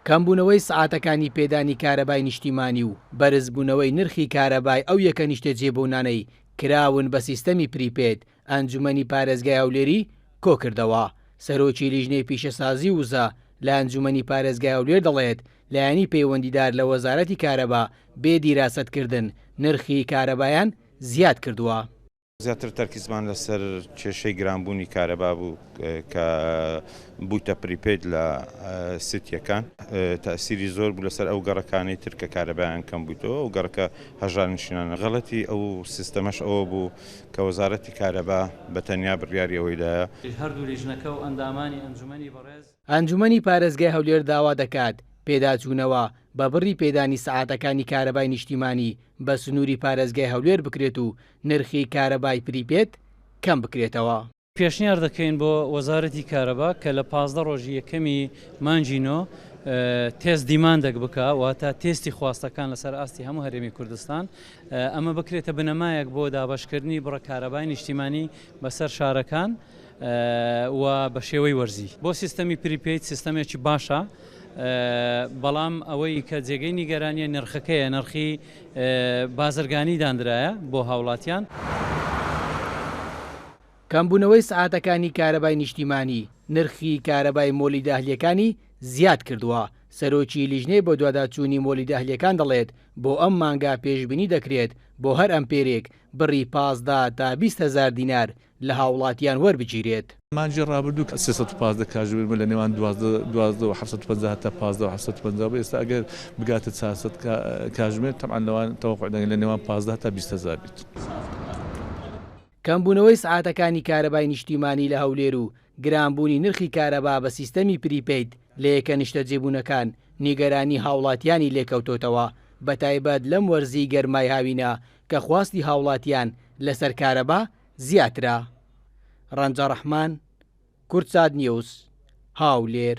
کەمبوونەوەی سەعاتەکانی پێدانی کارەبای نیشتیمانی و بەرزبوونەوەی نرخی کارەبای ئەو یەکە نیشتەجێبوونانەی کراون بە سیستەمی پریپێد، ئەنجومەنی پارێزگای هەولێری کۆکردەوە. سەرۆکی لیژنەی پیشەسازی و وزە لە ئەنجومەنی پارێزگای هەولێر دەڵێت، لایەنی پەیوەندیدار لە وەزارەتی کارەبا بێ دیراسەتکردن نرخی کارەبایان زیاد کردووە. زیاتر تەرکیزمان لەسەر کێشەی گرانبوونی کارەبا بوو کە بوویتە پریپەید لە سیتیەکان تەئسیری زۆر بوو لەسەر ئەو گەڕەکانەی تر کە کارەبایان کەم بوویتەوە ئەو گەڕەکە هەژارنشینانە غەڵەتی ئەو سیستەمەش ئەوە بوو کە وەزارەتی کارەبا بە تەنیا بڕیاری ئەوەی دایە. هەردوو لیژنەکە و ئەندامانی ئەنجومەنی بەڕێز. ئەنجومەنی پارێزگای هەولێر داوا دەکات پێداچوونەوە بە بڕی پێدانی سەعاتەکانی کارەبای نیشتیمانی بە سنووری پارێزگای هەولێر بکرێت و نرخی کارەبای پریپێد کەم بکرێتەوە. پێشنیار دەکەین بۆ وەزارەتی کارەبا کە لە 15 ڕۆژی یەکەمی مانگی نۆ تێست دیماندێک بکا، واتە تێستی خواستەکان لەسەر ئاستی هەموو هەرێمی کوردستان، ئەمە بکرێتە بنەمایەک بۆ دابەشکردنی بڕە کارەبای نیشتیمانی بەسەر شارەکان و بە شێوەی وەرزی. بۆ سیستەمی پریپەید سیستەمێکی باشە، بەڵام ئەوەی کە جێگەی نیگەرانیە نرخەکەیە، نرخی بازرگانی داندرایە بۆ هاوڵاتیان. کەمبوونەوەی سەعاتەکانی کارەبای نیشتیمانی، نرخی کارەبای مۆلیدە ئەهلییەکانی زیاد کردووە، سەرۆکی لیژنەی بەدواداچوونی مۆلیدە ئەهلییەکان دەڵێت، بۆ ئەم مانگە پێشبینی دەکرێت بۆ هەر ئەمپێرێک بڕی 15 تا 20 هەزار دینار لە هاوڵاتیان وەربگیرێت. مانگی ڕابردوو 315 کاژمێر بوو لە نێوان 12 12 و 750 هەتا 15 و 750 بوو، ئێستا ئەگەر بگاتە 400 کاژمێر تەبعەن لەوان تەوەقع دەکەین لە نێوان 15 هەتا 20 هەزار بیت. کەمبوونەوەی سەعاتەکانی کارەبای نیشتیمانی لە هەولێر و گرانبوونی نرخی کارەبا بە سیستەمی پریپەید لە یەکە نیشتەجێبوونەکان نیگەرانی هاوڵاتیانی لێکەوتۆتەوە، بەتایبەت لەم وەرزی گەرمای هاوینە کە خواستی هاوڵاتیان لەسەر کارەبا زیاترە. ڕەنجە ڕەحمان، کوردسات نیوز، هاولێر.